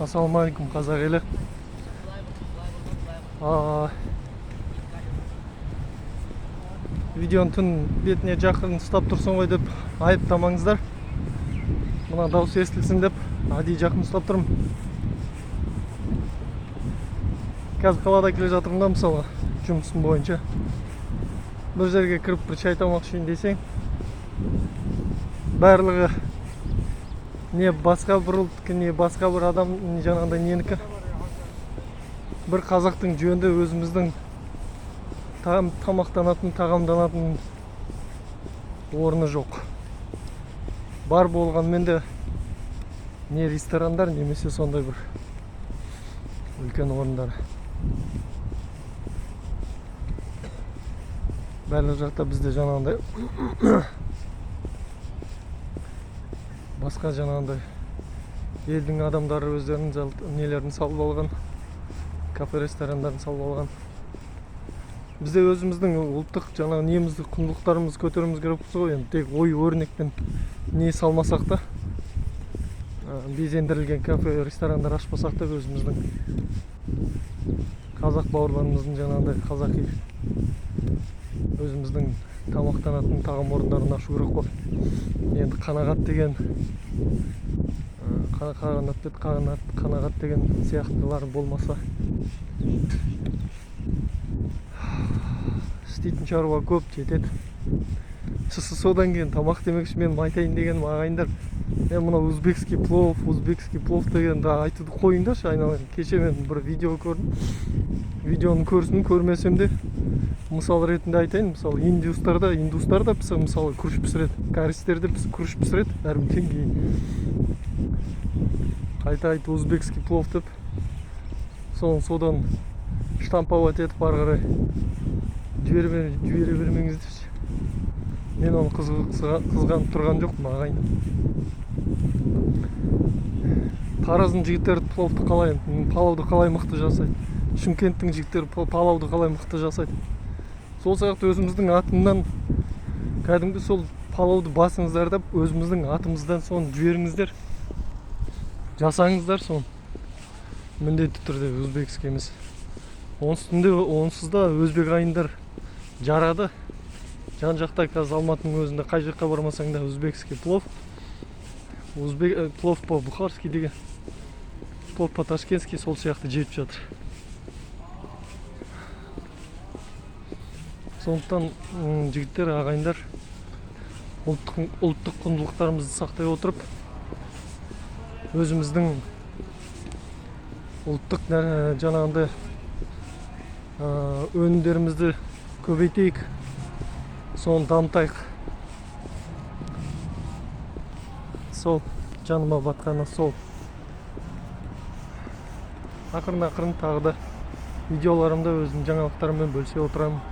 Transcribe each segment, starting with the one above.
Ассалаумағалейкум, қазақ елі. Видеоны түн бетіне жақын ұстап тұрсың ғой деп айыптамаңыздар. Мына дауыс естілсін деп әдейі жақын ұстап тұрмын. Қазір қалада келе жатырмын да, мысалға жұмысым бойынша. Бір жерге кіріп бір шай тамақ ішейін десең, барлығы не басқа бір ұлттікі, не басқа бір адам, не жаңағындай ненікі. Бір қазақтың жөнді өзіміздің тамақтанатын, тағамданатын орны жоқ. Бар болғанмен де не ресторандар, немесе сондай бір үлкен орындар. Барлық жақта бізде жаңағындай басқа жаңағындай елдің адамдары өздерінің нелерін салып алған, кафе ресторандарын салып алған. Бізде өзіміздің ұлттық жаңағы немізді, құндылықтарымызды көтеруіміз керекпіз ғой. Енді тек ой өрнекпен не салмасақ та, безендірілген кафе ресторандар ашпасақ та, өзіміздің қазақ бауырларымыздың жаңағындай қазақи өзіміздің тамақтанатын тағам орындарын ашу керек қой. Енді қанағат деген, қанағат бет, қанағат, қанағат деген сияқтылар болмаса, істейтін шаруа көп, жетеді. Содан кейін тамақ демекші, мен айтайын дегенім, ағайындар, мен мына узбекский плов, узбекский плов дегенді айтуды қойыңдаршы, айналайын. Кеше мен бір видео көрдім. Видеоны көрсін, көрмесем де мысал ретінде айтайын. Мысалы, индустар да мысалы күріш пісіреді, кәрістер де күріш пісіреді әрбірден кейін. Қайта айтып узбекский плов деп, содан штамповать етіп ары қарай жібере бермеңіздерші. Мен оны қызғанып тұрған жоқпын, ағайын. Тараздың жігіттері пловты қалай, палауды қалай мықты жасайды, Шымкенттің жігіттері палауды қалай мықты жасайды. Сол сияқты өзіміздің атымнан кәдімгі сол палауды басыңыздар да, өзіміздің атымыздан соны жіберіңіздер, жасаңыздар соны. Міндетті түрде узбекский емес. Онсыз да өзбек ағайындар жарады. Жан жақта қазір Алматының өзінде қай жаққа бармасаң да узбекский плов, узбек плов по бухарски деген, плов по ташкентски, сол сияқты жеп жатыр. Сондықтан, жігіттер, ағайындар, ұлттық құндылықтарымызды сақтай отырып, өзіміздің ұлттық жаңағындай өнімдерімізді көбейтейік, соны дамытайық. Сол жаныма батқаны сол. Ақырын-ақырын тағы да видеоларымда өзімнің жаңалықтарыммен бөлісе отырамын.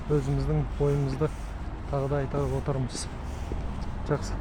Өзіміздің ойымызды тағы да айта отырмыз. Жақсы.